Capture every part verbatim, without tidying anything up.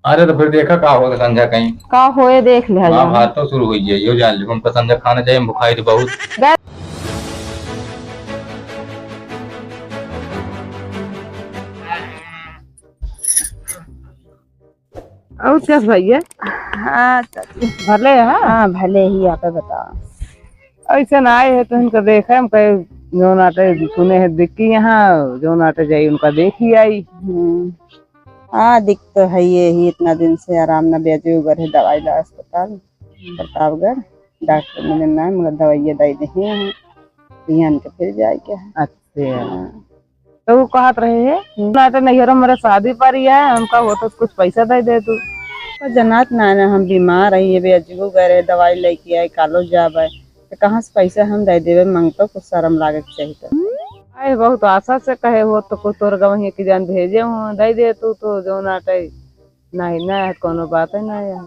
अरे तो फिर देखा का होत है संझा कहीं। का होए देख लिया जाए। भात तो शुरू होइ जाए, यो जान लो, हमका संझा खाना चाहिए, हम भुखाई तो बहुत। और क्या भैया? हाँ, चाची। भले है? हाँ, भले ही, आप बताओ। ऐसे ना आए है तो इनका देखे, हम कहे, जौन आटे सुने है दिक्की यहाँ, जौन आटे जाई उनका देखी आई। हम्म। हाँ, दिक तो है ये ही, इतना दिन से आराम न बेजे उगर है, दवाई ला अस्पताल प्रतापगढ़, डॉक्टर मिले ना, मगर दवाइयाँ दे दे हैं, बिहान के फिर जाए क्या है। अच्छा। हाँ। तो वो कहत रहे है, हम्म। ना तो नैहरों मेरे शादी पड़ी है, हमका हो तो कुछ पैसा दे दे तू। तो जनात ना, ना हम बीमार रही है, बे अजगो गए रहे, दवाई लेके आए, कालो जाब है, तो कहाँ से पैसा हम दे देवे, मांगतो कुछ शर्म लागे के चाहिए तो। आए बहुत आशा से कहे हो तो कुछ तोर गवही की जान भेजे हो, दे दे तू तो जो ना टाई, नहीं ना है, कोनो बात है ना यार।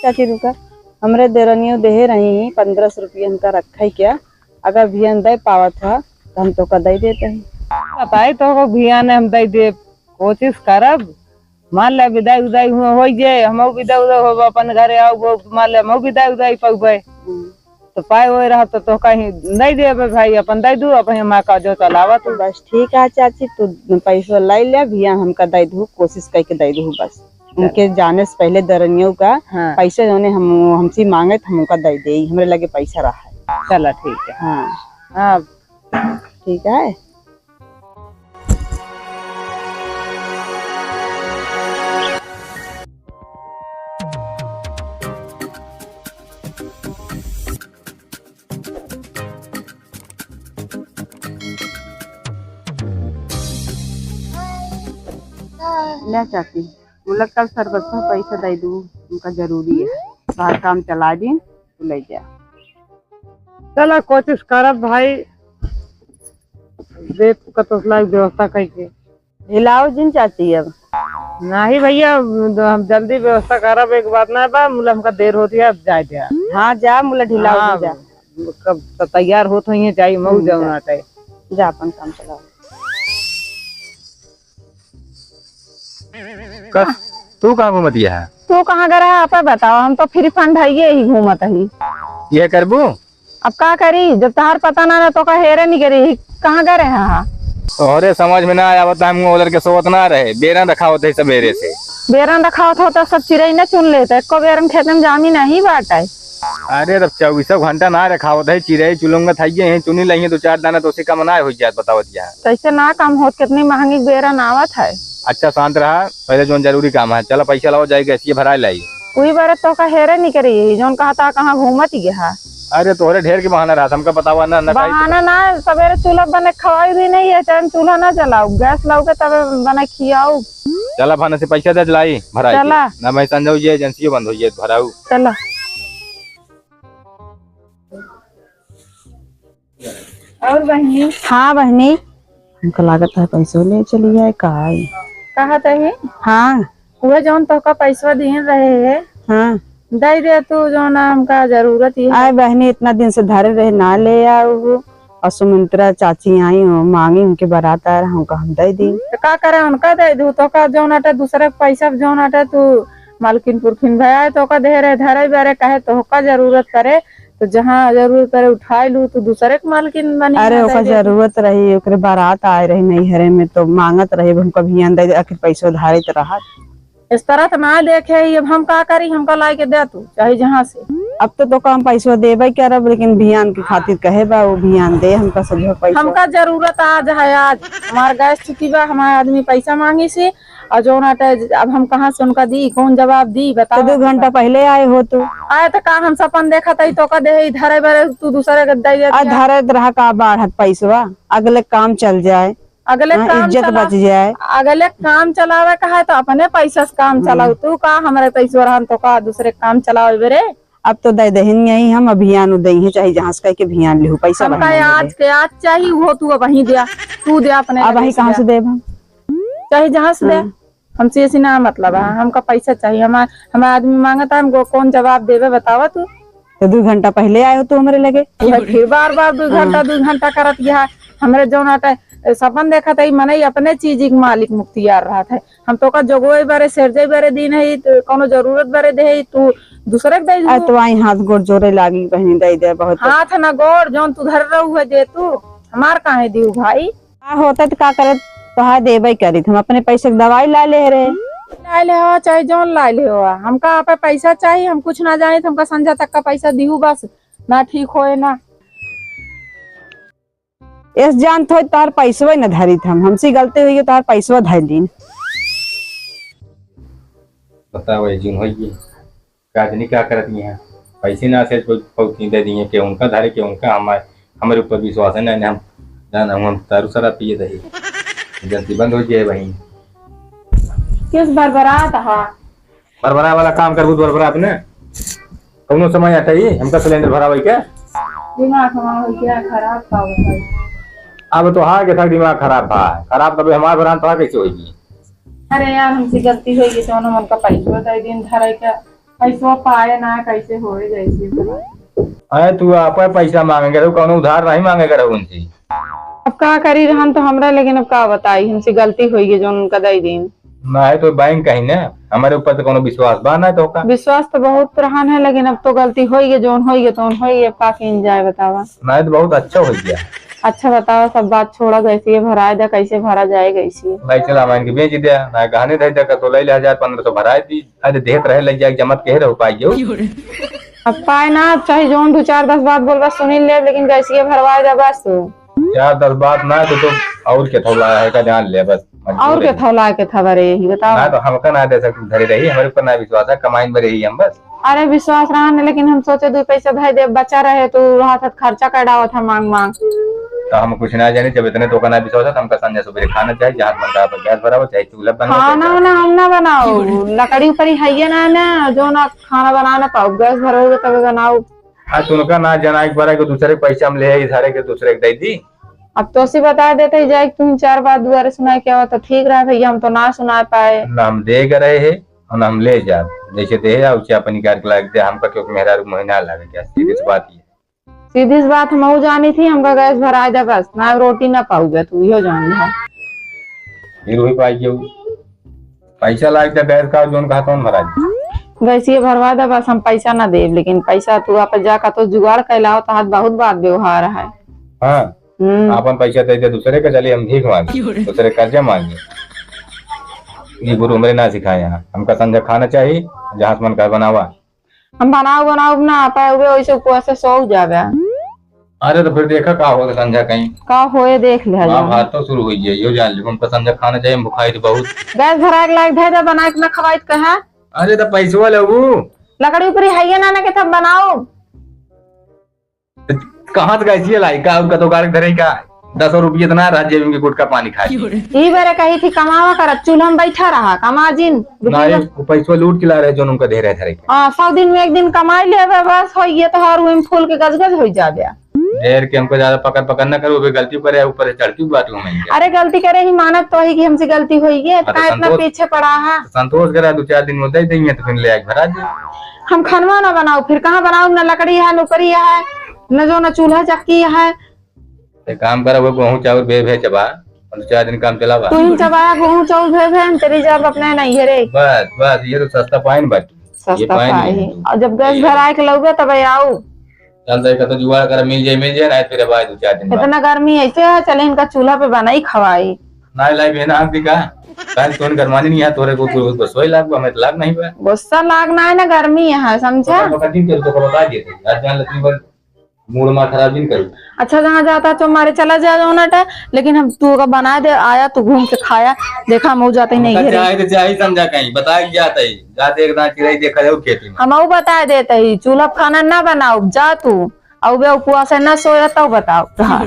चाची रुका, हमरे देरनियो देहे रही पन्द्रह सौ रुपया हमका रखे क्या, अगर भियान दे पावत ह तो हम तोका दे देते हैं। बताई तो को भियान हम दे दे, कोशिश करब। मान ले विदाई उदाई हुआ हो जे, हमहू विदा उदा होब अपन घरे आउब, मान ले हमहू विदाई उदाई पउबे। हम्म। तो पाए होए रहब तो तोका ही दे देबे भाई, अपन दे दू, अपन माँ का जो चलावा तू। बस ठीक है चाची, तू पैसवा ले ले, भियान हमका दे दू, कोशिश करके दे दू बस। उनके जाने से पहले दरनियों का हाँ। पैसा जौने हम, हमसे मांगे तो हम उनका दे दे, हमरे लगे पैसा रहा है। चला ठीक है। हाँ। हाँ। ठीक है। ले चाची, बोला कल सरबत का पैसा दे दू, उनका जरूरी है, बाहर काम चला दिन, तू ले जा। चला कोशिश करब भाई, देख कतोसला व्यवस्था करके। हिलाओ जिन चाची अब। नहीं भैया, हम जल्दी व्यवस्था करब, एक बात ना बा, मुला हमका देर होती है, अब जाए दे। हाँ जा, मुला ढिलाओ हाँ, जा। कब त तैयार होत होइए, जाई मऊ हम्म, जाओ जा। ना टाइम। जा अपन काम चलाओ। कस, तू कहाँ घूमत है? तू कहाँ गए रहा, आप बताओ, हम तो फ्री फंड है, ये ही घूमत ही। ये करबू? अब का करी, जब तहार पता ना रहा तो का हेरे नहीं करी, कहाँ गए रहा? तोहरे समझ में ना आया, बता हम ओलर के सोवत ना रहे, बेरन रखावत है सबेरे से। बेरन रखावत होता सब चिरई न चुन लेते, एको बेरन खेत में जामी नहीं बाटे। अरे तब चउबीसों घंटा ना रखावत है, चिरई चुलुंगत है, ये चुनी लइहे दो चार दाना तो उसे कम ना हो जात, बतावत यहाँ। कैसे ना कम होत, कितनी महंगी बेरन आवत है। अच्छा शांत रहा, पहले जौन जरूरी काम है, चला पैसा लाओ, जाए गैसिए भराए लाई। कोई बार तो का हेरे नहीं करी, जौन कहा था कहाँ घूमत ही गया। अरे तोहरे ढेर के बहाना रहा, हमका बतावा ना, ना कही तो बहाना ना, सबेरे चूल्हा बने खवाई भी नहीं है, चाहे चूल्हा ना जलाऊ, गैस लाऊ के तबे बने खियाऊ। चला भाने से पैसा दे लाई, भराई के। चला। ना मैं संजय जी एजेंसी बंद हो जाए, भराऊ। चला। और बहनी? हाँ बहनी, हमका लागत है पैसो ले चली आए का आई। कहा तही? हाँ। उहे जौन तोहका पैसवा दिहन रहे है, हाँ। दे दे तू, जौन हमका जरूरत ही है। आए बहनी, इतना दिन से धरे रहे, ना ले आऊ। और सुमित्रा चाची आई हो, मांगी, उनके बारात आए रहा, हमका हम दे दी। तो का करे, उनका दे दू, तोहका जौन अटे दूसरे के पैसा जौन अटे तू मालकिन पुरखिन भया है, तोहका दे रहे, धरे बरे कहे तोहका जरूरत पड़े, तो जहाँ जरूरत पड़े उठाए लू, तू दूसरे के मालकिन बनी अरे, ना, ओकर दे दे। जरूरत रही, ओकरे बारात आए रही नैहरे में, तो मांगत रही, अब हमका भियान दे दे, आखिर पैसो उधारित रहत। इस तरह तो ना देखे ही, अब हम का करी, हमका लाई के दे तू, चाहे जहाँ से। अब तो, तो काम पैसो देबे करब, लेकिन भियान के खातिर कहे बा, वो भियान दे, हमका सजो पैसा। हमका जरूरत आज है, आज हमार गैस चुकी बा, हमार आदमी पैसा मांगी से, और जौन आटे, अब हम कहाँ से उनका दी, कौन जवाब दी, बताओ तो दो हमका। घंटा पहले आए हो तो। आए तो का हम सपन देखा था, तो का दे, धरे बरे तू दूसरे के दे देती आ है। धरत रहा का बाढ़त पैसवा, अगले काम चल जाए, अगले हाँ, काम इज्जत चला-, बच जाए। अगले काम चलावे का है तो अपने पैसा से काम हम्म। चलाऊ, तू का हमरे पैसवा रहन तो का दूसरे काम चलावे बरे। अब तो दे दहिन यही हम, अभियान उदई है, चाहे जहाँ से कह के भियान लिहू, पैसा हमका बहिना आज दे। के आज चाही, वो तू अब वहीं दिया, तू दिया अपने अब लगे वहीं से कहाँ दिया। से देब हम? चाहे जहाँ से दे, हाँ। हमसे ऐसी ना मतलब है, हमका पैसा चाहिए। हमार, हमार आदमी मांगता है, हमको कौन जवाब देवे, बतावा तू। तो दो घंटा पहले आए हो तू हमरे लगे। भाई, फिर बार बार दो हाँ। घंटा, दो घंटा करत गया है। हमरे जौन आटे, सपन देखत है, मनई अपने चीज के मालिक मुख्तियार रहत है। हम तोका जोगवे बरे, सेरजई बरे दीन है, तो कौनो जरूरत बरे दे है, तू दूसरे के दे आ, दू। तो आई हाथ गोड़ जोरे लागी बहिनी, दे दे बहुत। हाथ ना गोड़, जौन तू धर रहू है, दे तू, हमार काहे दियो भाई? का होता तो का करत, तोहार देबे करित, हम अपने पैसे के दवाई ला ले रहे। ला ले हो, चाहे जौन ला ले हो, हमका आपे पैसा चाहिए, हम कुछ ना जाने, हमका संझा तक का पैसा दिहू बस, ना ठीक होए ना। एस जानत होई तोहार पैसवा न धरित हम, हमसे गलती हुई है, तोहार पैसवा धर लीन। बताओ, ये जिन होई है, का जनी का करत ही है, पैसे ना से कोई पौती दे दिए, के उनका धरे, के उनका हमारे, हमारे ऊपर विश्वास है ना, हम जान, हम दारू शराब पिए रही, गलती बंद हो जाए वहीं। किस बरबरात हा? बरबरा वाला काम करबू तो बरबरा अपने। कौनो समय आता ही, हमका सिलेंडर भरावे के। दिमाग हमारा हो गया खराब, का बताई? अब तोहार के था दिमाग खराब बा, खराब तबे हमार भरान तोहार कैसे होई? अरे यार, हमसे गलती होई गई, तो हम उनका पैसवा दे दिन धरे के, पैसवा पाए ना, कैसे होए जैसे। अरे तू आपे पैसा मांगे रहू, कौनो उधार नहीं मांगे रहू उनसे। अब का करी रहन तो हमरा, लेकिन अब का बताई, हमसे गलती होई गई, जो उनका दे दिन। नहीं तो बैंक कहीं ना, हमारे ऊपर तो कोनो विश्वास बा ना तो का? विश्वास तो बहुत रहन है, लेकिन अब तो गलती होई गई, जौन होई गई, तौन होई गई, अब का कीन जाए बतावा? नहीं तो बहुत अच्छा हो गया। अच्छा बतावा, सब बात छोड़ा, गैसिए भराए दे, कैसे भरा जाए गैसिए? भाई चला, मान के बेच दे, ना गहने दे दे, का तो ले ले हजार पन्द्रह सौ भराए दी। अरे देहत रहे, ले जाए जमत कहे रहो पाई हो। अब पाए ना, चाहे जौन दो चार दस बात बोलबा सुनी ले, लेकिन गैसिए भरवाए दे बस तू। चार दस बात ना तो, तो और के थौला है का जान ले बस। और के थौला के था बरे, यही बताओ। ना तो हमका ना दे सकते, धरे रही, हमारे ऊपर ना विश्वास है, कमाइन बरे ही हम बस। अरे विश्वास रहा ना, लेकिन हम सोचे दो पैसा धर दे, बचा रहे तो रहा था खर्चा कर डावा था मांग मांग। तो हम कुछ ना जाने, जब इतने तो का ना विश्वास है, तो हमका संझा सुबह खाना चाहिए, जहाँ मन का गैस भरावा, चाहे चूल्हा बनावा, खाना चाहे वाना हम ना बनाओ, लकड़ी ऊपर ही है ना, ना जो ना खाना बना ना पाओ, गैस भरोगे तब बनाओ। हाँ, तो उनका ना जाना एक बार, को दूसरे के पैसा हम ले आई, सारे के दूसरे के दे दी। अब तो उसी बता देते ही जाए कि तुम चार बात दुआरे सुनाए क्या हुआ, तो ठीक रहा भैया, हम तो ना सुना पाए। ना हम दे के रहे हैं और ना हम ले जा, जैसे दे जाओ, उसे अपन निकाल के लाग दे, हमका क्योंकि मेहरारू महीना लागे क्या, सीधी सी बात ये। सीधी सी बात हम जानी थी, हमका गैस भराए दे बस, ना रोटी ना पाऊबे तू, इहो जान ले। फिर वही पाई क्यों? पैसा लाग दे गैस का, जोन कहा तौन भरा दे। गैसिए भरवा दे बस, हम पैसा ना देब, लेकिन पैसा तू आप जा का तो जुगाड़ कैलाओ, तो हाथ बहुत बात व्यवहार है। हाँ, हम्म। आपन पैसा दे दे दूसरे के, चलिए हम भीख मांगे, दूसरे कर्जा मांगे। ये गुरु हमरे ना सिखाए हैं, हमका संझा खाना चाहिए, जहाँ से मन का बनावा। हम बनाओ, बनाओ ना पाए, वैसे उपवास से सो जाबे। अरे तो फिर देखा का होत संझा कहीं। का होए देख ले हाँ, भात तो शुरू हो गया, यो जान लो, हमका संझा खाना चाहिए, हम भुखाई तो बहुत। गैस भरा के लायक धे दे, बना के ना खवाई तो कहा। अरे तो पैसवा लेबू। लकड़ी ऊपरी है ये ना, ना के तब बनाओ। तो कहाँ से गैसिया लाई का, उनका तो गाड़ी धरे का, दस रुपये इतना रहा जेब में गुटखा पानी खाए। ई बारे कही थी कमावा करत, चूल्हा में बैठा रहा, कमा जिन, रुपया नहीं, वो पैसवा लूट के ला रहे, जो उनका दे रहे धरे के। हाँ, सौ दिन में एक दिन कमाई लेबे, बस हो ये तो हर उम फूल के गजगज हो जाबे। ढेर के हमको ज्यादा पकड़ पकड़ ना करो, वे गलती करे, ऊपर से चढ़ती बात हो मैं। अरे गलती करे ही मानत तो ही कि हमसे गलती होई है, तो हाँ, तो का इतना संतोष, पीछे पड़ा है? तो संतोष करा, दो चार दिन में दे देंगे, तो फिर ले आके भरा दे। हम खनवा ना बनाओ, फिर कहाँ बनाओ? ना लकड़ी है, ना ऊपरी है, ना जो ना चूल्हा चक्की है। एक काम करा, वो गेहूं चाउर बे भे चबा, और दो चार दिन काम चलावा। तू ही चबाया गेहूं चाउर बे भे, हम चली जाब अपने नैहरे। बस, बस, ये तो सस्ता पाइन बाटी। सस्ता ये पाइन पाइन। नहीं। और जब गैस ये भराए के लउबे, तब आऊ। चल, देखा तो जुगाड़ करा, मिल जाए, मिल जाए, नहीं फिर अब आए दो चार दिन बाद। इतना गर्मी ऐसे है, चले इनका चूल्हा पे बनाई खवाई। ना लाई बहना आग दिखा, काहे तोन गरमानी नहीं है, तोरे को, को, को सोई लाग, हमें तो लाग नहीं बा। गुस्सा लाग ना है ना, गर्मी है, समझा? पकड़, पकड़, दिन के तो बता दिए थे। आज जान लेती बार मूड मार खराब नहीं करूँ। अच्छा, जहाँ जाता तो मारे चला जा, जाओ ना टा, लेकिन हम तू का बना दे, आया तू घूम के खाया, देखा हम जाते ही नहीं हमका घरे। चाहे तो चाहे समझा कहीं, बता के जाता ही, जाते एक दांत चिरई देखा जाओ खेत में। हम वो बता देते ही, चूल्हा पे खाना ना बनाओ, जा तू, और वे उपवास है ना सोया, तो बताओ, कहाँ?